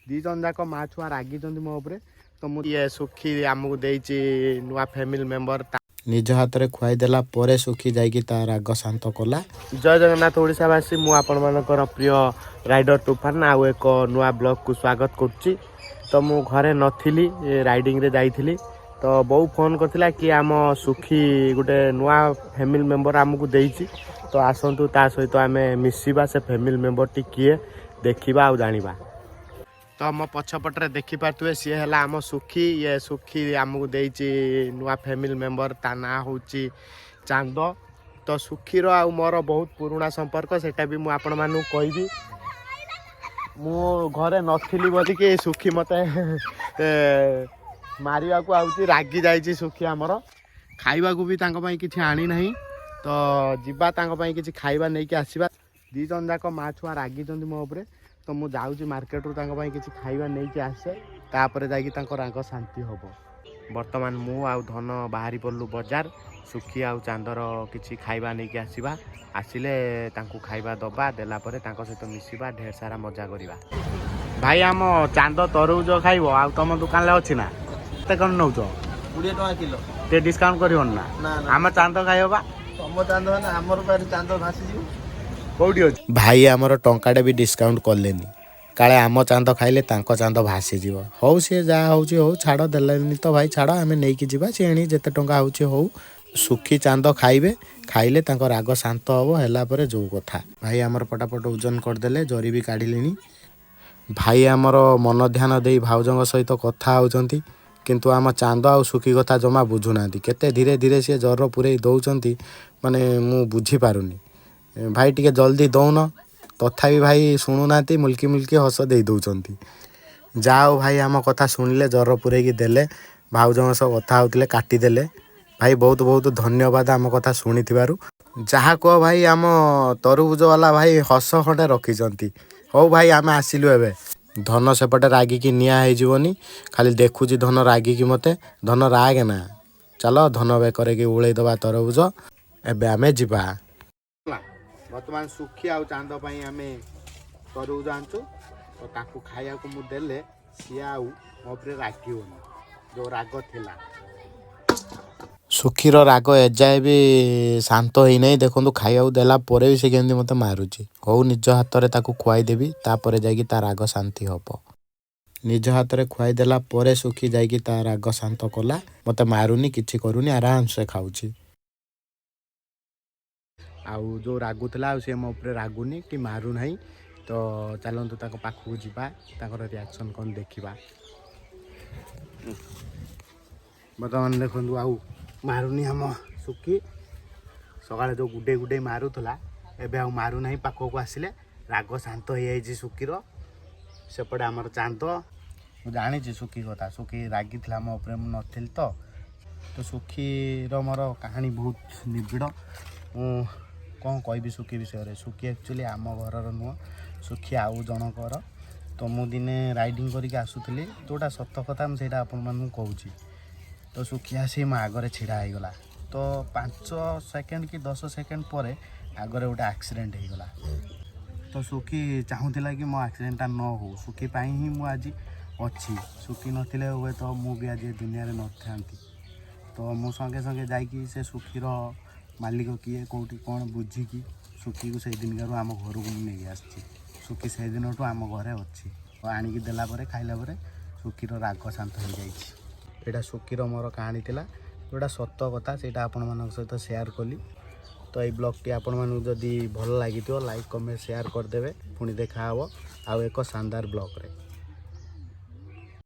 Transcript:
ଦି ଜଣ ଯାକ ମା ଛୁଆ ରାଗିଛନ୍ତି ମୋ ଉପରେ। ତ ମୁଁ ଇଏ ସୁଖୀ ଆମକୁ ଦେଇଛି ନୂଆ ଫ୍ୟାମିଲି ମେମ୍ବର। ନିଜ ହାତରେ ଖୁଆଇ ଦେଲା ପରେ ସୁଖୀ ଯାଇକି ତା ରାଗ ଶାନ୍ତ କଲା। ଜୟ ଜଗନ୍ନାଥ ଓଡ଼ିଶାବାସୀ, ମୁଁ ଆପଣମାନଙ୍କର ପ୍ରିୟ ରାଇଡର ତୁଫାନ ଆଉ ଏକ ନୂଆ ବ୍ଲଗକୁ ସ୍ୱାଗତ କରୁଛି। ତ ମୁଁ ଘରେ ନଥିଲି, ରାଇଡ଼ିଂରେ ଯାଇଥିଲି। ତ ବୋଉ ଫୋନ୍ କରିଥିଲା କି ଆମ ସୁଖୀ ଗୋଟେ ନୂଆ ଫ୍ୟାମିଲି ମେମ୍ବର ଆମକୁ ଦେଇଛି। ତ ଆସନ୍ତୁ, ତା ସହିତ ଆମେ ମିଶିବା, ସେ ଫ୍ୟାମିଲି ମେମ୍ବରଟି କିଏ ଦେଖିବା ଆଉ ଜାଣିବା। ତ ମୋ ପଛପଟରେ ଦେଖିପାରୁଥିବେ, ସିଏ ହେଲା ଆମ ସୁଖୀ। ଇଏ ସୁଖୀ ଆମକୁ ଦେଇଛି ନୂଆ ଫ୍ୟାମିଲି ମେମ୍ବର, ତା ନାଁ ହେଉଛି ଚାନ୍ଦ। ତ ସୁଖୀର ଆଉ ମୋର ବହୁତ ପୁରୁଣା ସମ୍ପର୍କ, ସେଇଟା ବି ମୁଁ ଆପଣମାନଙ୍କୁ କହିବି। ମୁଁ ଘରେ ନଥିଲି ବୋଲିକି ସୁଖୀ ମୋତେ ମାରିବାକୁ ଆଉଛି। ରାଗି ଯାଇଛି ସୁଖୀ ଆମର। ଖାଇବାକୁ ବି ତାଙ୍କ ପାଇଁ କିଛି ଆଣିନାହିଁ। ତ ଯିବା, ତାଙ୍କ ପାଇଁ କିଛି ଖାଇବା ନେଇକି ଆସିବା। ଦି ଜଣ ଯାକ ମା ଛୁଆ ରାଗିଛନ୍ତି ମୋ ଉପରେ। ତ ମୁଁ ଯାଉଛି, ମାର୍କେଟରୁ ତାଙ୍କ ପାଇଁ କିଛି ଖାଇବା ନେଇକି ଆସେ, ତାପରେ ଯାଇକି ତାଙ୍କ ରାଗ ଶାନ୍ତି ହେବ। ବର୍ତ୍ତମାନ ମୁଁ ଆଉ ଧନ ବାହାରି ପଡ଼ିଲୁ ବଜାର, ସୁଖୀ ଆଉ ଚାନ୍ଦର କିଛି ଖାଇବା ନେଇକି ଆସିବା। ଆସିଲେ ତାଙ୍କୁ ଖାଇବା ଦବା, ଦେଲା ପରେ ତାଙ୍କ ସହିତ ମିଶିବା, ଢେର ସାରା ମଜା କରିବା। ଭାଇ, ଆମ ଚାନ୍ଦ ତରଭୁଜ ଖାଇବ, ଆଉ ତମ ଦୋକାନରେ ଅଛି ନା? କେତେ କ'ଣ ନେଉଛ? 20 ଟଙ୍କା କିଲୋ। ଟିକେ ଡିସକାଉଣ୍ଟ କରିବନି ନା? ନା ନା। ଆମ ଚାନ୍ଦ ଖାଇବ ବା। ତମ ଚାନ୍ଦ ମାନେ ଆମର ପାଖରେ ଚାନ୍ଦ ଭାସିଯିବ। କୋଉଠି ଅଛି? ଭାଇ ଆମର ଟଙ୍କାଟେ ବି ଡିସକାଉଣ୍ଟ କଲେନି, କାଳେ ଆମ ଚାନ୍ଦ ଖାଇଲେ ତାଙ୍କ ଚାନ୍ଦ ଭାସିଯିବ। ହଉ, ସିଏ ଯାହା ହେଉଛି ହଉ, ଛାଡ଼। ଦେଲେନି ତ ଭାଇ, ଛାଡ଼, ଆମେ ନେଇକି ଯିବା। ସିଏ ଏଣି ଯେତେ ଟଙ୍କା ହେଉଛି ହଉ। ସୁଖୀ ଚାନ୍ଦ ଖାଇବେ, ଖାଇଲେ ତାଙ୍କ ରାଗ ଶାନ୍ତ ହେବ, ହେଲା ପରେ ଯୋଉ କଥା। ଭାଇ ଆମର ପଟାପଟ ଓଜନ କରିଦେଲେ, ଜରି ବି କାଢ଼ିଲେଣି। ଭାଇ ଆମର ମନ ଧ୍ୟାନ ଦେଇ ଭାଉଜଙ୍କ ସହିତ କଥା ହେଉଛନ୍ତି, କିନ୍ତୁ ଆମ ଚାନ୍ଦ ଆଉ ସୁଖୀ କଥା ଜମା ବୁଝୁନାହାନ୍ତି। କେତେ ଧୀରେ ଧୀରେ ସିଏ ଜର ପୂରେଇ ଦେଉଛନ୍ତି, ମାନେ ମୁଁ ବୁଝିପାରୁନି। ଭାଇ, ଟିକେ ଜଲ୍ଦି ଦଉନ। ତଥାପି ଭାଇ ଶୁଣୁନାହାନ୍ତି, ମୁଲକି ମୁଲକି ହସ ଦେଇ ଦେଉଛନ୍ତି। ଯାହା ହଉ, ଭାଇ ଆମ କଥା ଶୁଣିଲେ, ଜର ପୂରେଇକି ଦେଲେ। ଭାଉଜଙ୍କ ସହ କଥା ହେଉଥିଲେ, କାଟିଦେଲେ। ଭାଇ, ବହୁତ ବହୁତ ଧନ୍ୟବାଦ ଆମ କଥା ଶୁଣିଥିବାରୁ। ଯାହା କୁହ ଭାଇ, ଆମ ତରଭୁଜ ବାଲା ଭାଇ ହସ ଖଣ୍ଡେ ରଖିଛନ୍ତି। ହଉ ଭାଇ, ଆମେ ଆସିଲୁ ଏବେ। ଧନ ସେପଟେ ରାଗିକି ନିଆଁ ହେଇଯିବନି, ଖାଲି ଦେଖୁଛି ଧନ ରାଗିକି ମୋତେ। ଧନ, ରାଗେ ନା। ଚାଲ, ଧନ ବେକରେ କି ଉଳେଇ ଦେବା ତରଭୁଜ। ଏବେ ଆମେ ଯିବା। ବର୍ତ୍ତମାନ ସୁଖୀ ଆଉ ଚାନ୍ଦ ପାଇଁ ଆମେ ତରଭୁଜ ଆଣିଛୁ। ତ ତାକୁ ଖାଇବାକୁ ମୁଁ ଦେଲେ ସିଏ ଆଉ ମୋ ଉପରେ ରାଗିବନି, ଯେଉଁ ରାଗ ଥିଲା। ସୁଖୀର ରାଗ ଏଯାଏ ବି ଶାନ୍ତ ହେଇନାହିଁ। ଦେଖନ୍ତୁ, ଖାଇବାକୁ ଦେଲା ପରେ ବି ସେ କେମିତି ମୋତେ ମାରୁଛି। ହଉ, ନିଜ ହାତରେ ତାକୁ ଖୁଆଇଦେବି, ତାପରେ ଯାଇକି ତା ରାଗ ଶାନ୍ତି ହବ। ନିଜ ହାତରେ ଖୁଆଇ ଦେଲା ପରେ ସୁଖୀ ଯାଇକି ତା ରାଗ ଶାନ୍ତ କଲା। ମୋତେ ମାରୁନି, କିଛି କରୁନି, ଆରାମସେ ଖାଉଛି। ଆଉ ଯେଉଁ ରାଗୁଥିଲା, ଆଉ ସିଏ ମୋ ଉପରେ ରାଗୁନି କି ମାରୁନାହିଁ। ତ ଚାଲନ୍ତୁ, ତାଙ୍କ ପାଖକୁ ଯିବା, ତାଙ୍କର ରିଆକ୍ସନ୍ କ'ଣ ଦେଖିବା। ବର୍ତ୍ତମାନ ଦେଖନ୍ତୁ, ଆଉ ମାରୁନି ଆମ ସୁଖୀ। ସକାଳେ ଯେଉଁ ଗୁଡ଼େଇ ଗୁଡ଼େଇ ମାରୁଥିଲା, ଏବେ ଆଉ ମାରୁନାହିଁ। ପାଖକୁ ଆସିଲେ ରାଗ ଶାନ୍ତ ହେଇଯାଇଛି ସୁଖୀର। ସେପଟେ ଆମର ଚାନ୍ଦ। ମୁଁ ଜାଣିଛି ସୁଖୀ କଥା। ସୁଖୀ ରାଗିଥିଲା ମୋ ଉପରେ, ମୁଁ ନଥିଲି ତ। ତ ସୁଖୀର ମୋର କାହାଣୀ ବହୁତ ନିବିଡ଼। ମୁଁ କ'ଣ କହିବି ସୁଖୀ ବିଷୟରେ? ସୁଖୀ ଆକ୍ଚୁଆଲି ଆମ ଘରର ନୁହଁ, ସୁଖୀ ଆଉ ଜଣଙ୍କର। ତ ମୁଁ ଦିନେ ରାଇଡ଼ିଂ କରିକି ଆସୁଥିଲି, ଯେଉଁଟା ସତ କଥା ମୁଁ ସେଇଟା ଆପଣମାନଙ୍କୁ କହୁଛି। ତ ସୁଖୀ ଆସି ମୋ ଆଗରେ ଛିଡ଼ା ହେଇଗଲା। ତ 5 ସେକେଣ୍ଡ କି 10 ସେକେଣ୍ଡ ପରେ ଆଗରେ ଗୋଟେ ଆକ୍ସିଡେଣ୍ଟ ହେଇଗଲା। ତ ସୁଖୀ ଚାହୁଁଥିଲା କି ମୋ ଆକ୍ସିଡେଣ୍ଟଟା ନ ହଉ। ସୁଖୀ ପାଇଁ ହିଁ ମୁଁ ଆଜି ଅଛି। ସୁଖୀ ନଥିଲେ ହୁଏତ ମୁଁ ବି ଆଜି ଏ ଦୁନିଆରେ ନଥାନ୍ତି। ତ ମୁଁ ସଙ୍ଗେ ସଙ୍ଗେ ଯାଇକି ସେ ସୁଖୀର ମାଲିକ କିଏ, କେଉଁଠି କ'ଣ ବୁଝିକି ସୁଖୀକୁ ସେଇ ଦିନକାରୁ ଆମ ଘରକୁ ମୁଁ ନେଇ ଆସିଛି। ସୁଖୀ ସେଇଦିନଠୁ ଆମ ଘରେ ଅଛି। ତ ଆଣିକି ଦେଲା ପରେ, ଖାଇଲା ପରେ ସୁଖୀର ରାଗ ଶାନ୍ତ ହେଇଯାଇଛି। ଏଇଟା ସୁଖୀର ମୋର କାହାଣୀ ଥିଲା। ଯେଉଁଟା ସତ କଥା, ସେଇଟା ଆପଣମାନଙ୍କ ସହିତ ସେୟାର କଲି। ତ ଏଇ ବ୍ଲଗ୍ଟି ଆପଣମାନଙ୍କୁ ଯଦି ଭଲ ଲାଗିଥିବ, ଲାଇକ୍, କମେଣ୍ଟ, ସେୟାର କରିଦେବେ। ପୁଣି ଦେଖା ହେବ ଆଉ ଏକ ଶାନଦାର ବ୍ଲଗ୍ରେ।